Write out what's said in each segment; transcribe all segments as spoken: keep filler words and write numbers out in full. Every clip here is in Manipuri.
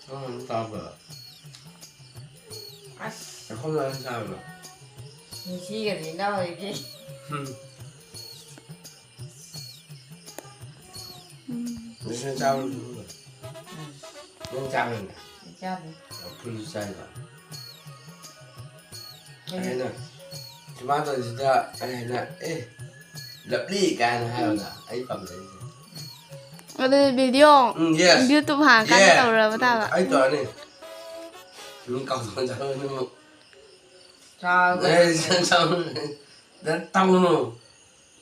ꯅꯪ ꯆꯥꯕ꯭ꯔꯥ? ꯑꯁ꯫ ꯑꯩꯈꯣꯏ ꯃꯌꯥꯝ ꯆꯥꯕ꯭ꯔꯥ? ꯅꯨꯡꯁꯤꯒꯅꯤ ꯏꯅꯥꯎ ꯍꯣꯏꯒꯤ꯫ ꯎꯝ꯫ ꯎꯝ꯫ ꯅꯪ ꯆꯥꯕ꯭ꯔꯥ? ꯎꯝ꯫ ꯅꯪ ꯆꯥꯕ꯭ꯔꯥ? ꯑꯩ ꯆꯥꯗꯦ꯫ ꯑꯩꯈꯣꯏꯁꯨ ꯆꯥꯏꯕ꯫ ꯀꯩꯅꯣ? ꯑꯩꯅ ꯁꯨꯃꯥꯏꯅ ꯇꯧꯔꯤꯁꯤꯗ ꯑꯩ ꯍꯥꯏꯅ, "ꯑꯦ, ꯂꯞꯂꯤ" ꯀꯥꯏꯅ ꯍꯥꯏꯕꯗ ꯑꯩ ꯄꯥꯝꯖꯩꯁꯦ꯫ ꯑꯗꯨꯗꯤ ꯚꯤꯗꯤꯑꯣ ꯎꯝ, yes꯫ YouTube ꯍꯥꯡꯉꯀꯥꯟꯗ Yeah꯫ ꯇꯧꯔꯕ ꯇꯥꯕ꯫ ꯑꯩ ꯇꯧꯔꯅꯤ꯫ ꯅꯪ ꯀꯥꯎꯊꯣꯛꯑ ꯆꯥꯔꯣ ꯅꯪ꯫ ꯆꯥꯔꯣ꯫ ꯑꯦ, ꯆꯥꯔꯣ꯫ ꯅꯪ ꯇꯧꯒꯅꯨ꯫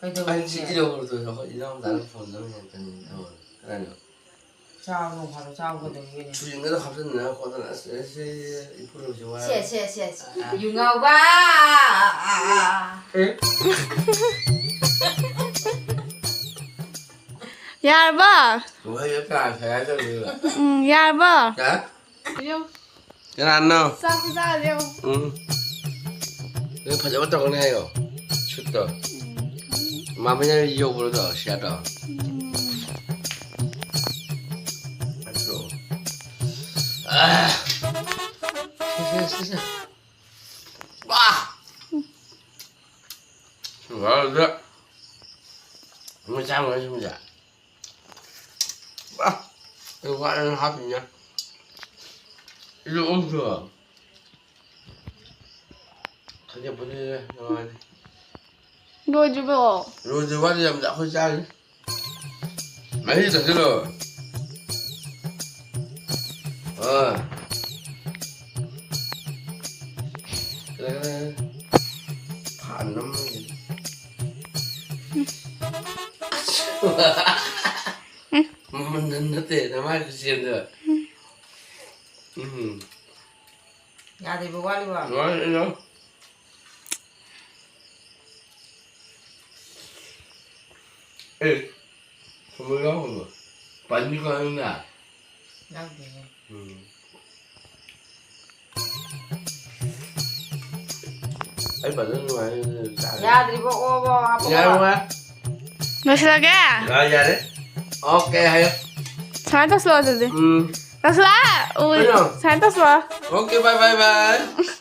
ꯀꯩꯗꯧꯔꯒꯦ? ꯑꯩ ꯁꯤ ꯏꯔꯧ ꯍꯧꯔꯛꯇꯣꯏꯅꯦ꯫ ꯑꯩꯈꯣꯏ ꯏꯅꯥꯎ ꯅꯨꯄꯥꯅ ꯐꯣꯟ ꯇꯧꯔ ꯍꯦꯟ ꯀꯩꯅꯣ ꯇꯧꯔꯦ꯫ ꯀꯅꯥꯅꯣ? ꯆꯥꯎ ꯅꯣꯡ ꯐꯥꯗꯣꯛ ꯆꯥꯎ ꯀꯩꯗꯧꯔꯒꯦꯅꯦ? ꯁꯨꯔꯤꯡꯒꯗ ꯍꯥꯞꯆꯤꯟꯗꯅ ꯈꯣꯠꯇꯅ ꯑꯁ ꯑꯦ ꯁꯦ ꯏꯄꯨꯔꯧꯁꯦ ꯋꯥꯔꯦ꯫ ꯁꯦ, ꯁꯦ, ꯁꯦ, ꯁꯦ꯫ ꯑ, ꯑ꯫ ꯌꯨ ꯉꯥꯎꯕ! ꯑ, ꯑ, ꯑ, ꯑ꯫ ꯑꯦ? ꯌꯥꯔꯕꯣ? ꯋꯥꯍꯩꯗꯣ ꯀꯅꯥ ꯁꯥꯏ ꯍꯥꯏꯗꯕꯅꯦꯕ? ꯎꯝ, ꯌꯥꯔꯕꯣ? ꯍꯥ? ꯀꯅꯥꯅꯣ? ꯆꯥꯛ ꯆꯥꯔꯦ꯫ ꯎꯝ꯫ ꯅꯪ ꯐꯖꯕ ꯇꯧꯒꯅꯤ ꯍꯥꯏꯌꯣ꯫ ꯁꯨꯠꯇꯣ꯫ ꯎꯝ꯫ ꯃꯥ ꯃꯌꯥ ꯌꯧꯕ꯭ꯔꯣ ꯇꯣ, ꯁꯤꯌꯥꯇꯣ? ꯎꯝ꯫ ꯅꯠꯇ꯭ꯔꯣ? ꯑꯥ꯫ ꯁꯦ, ꯁꯦ, ꯁꯦ, ꯁꯦ꯫ ꯋꯥ! ꯁꯤ ꯉꯥꯡꯗ ꯃꯆꯥ ꯑꯃ ꯁꯤꯃꯗ꯫ ꯑ, ꯑꯩ ꯋꯥꯠꯂꯦꯅ ꯍꯥꯞꯄꯤꯅꯦ꯫ ꯏꯂꯨ ꯑꯍꯨꯝꯁꯨ꯫ ꯈꯖꯤꯛ ꯄꯨꯟꯁꯤꯜꯂꯦ, ꯅꯨꯡꯉꯥꯏꯔꯦ꯫ ꯂꯣꯏꯗ꯭ꯔꯤꯕꯣ? ꯂꯣꯏꯗ꯭ꯔꯤ, ꯋꯥꯠꯂꯤ ꯌꯥꯝꯅ, ꯑꯩꯈꯣꯏ ꯆꯥꯔꯤ꯫ ꯃꯍꯤ ꯊꯛꯆꯤꯜꯂꯣ꯫ ꯑꯥ꯫ ꯐꯥꯟ ꯑꯃ ꯂꯩ꯫ ꯃꯃꯟ ꯅꯠꯇꯦ, ꯅꯃꯥꯏ ꯈꯨꯆꯦꯝꯗꯣ꯫ ꯎꯝ꯫ ꯌꯥꯗ꯭ꯔꯤꯕꯣ, ꯋꯥꯠꯂꯤꯕꯣ? ꯋꯥꯠꯂꯤꯗ꯫ ꯑꯦ, ꯊꯨꯝꯕ ꯌꯥꯎꯈ꯭ꯔꯕꯣ? ꯄꯥꯟꯕꯤ ꯀꯥꯏꯅ? ꯌꯥꯎꯗꯦꯍꯦ꯫ ꯎꯝ꯫ ꯑꯩ ꯐꯖꯅ ꯅꯨꯡꯉꯥꯏꯅ ꯆꯥꯔꯦ꯫ ꯌꯥꯗ꯭ꯔꯤꯕꯣ? ꯑꯣ, ꯑꯣ, ꯍꯥꯞꯄꯣ꯫ ꯌꯥꯔꯦ, ꯅꯨꯡꯉꯥꯏ꯫ ꯂꯣꯏꯁꯤꯜꯂꯒꯦ? ꯌꯥꯔꯦ, ꯌꯥꯔꯦ꯫ ꯑꯣꯀꯦ ꯍꯥꯏꯌꯣ꯫ ꯁꯨꯃꯥꯏꯅ ꯇꯧꯁꯤꯜꯂꯣ ꯑꯗꯨꯗꯤ꯫ ꯎꯝ꯫ ꯇꯧꯁꯜꯂꯛ! ꯎꯏ, ꯀꯩꯅꯣ? Sign ꯇꯧꯁꯜꯂꯛ! Okay, bye, bye, bye.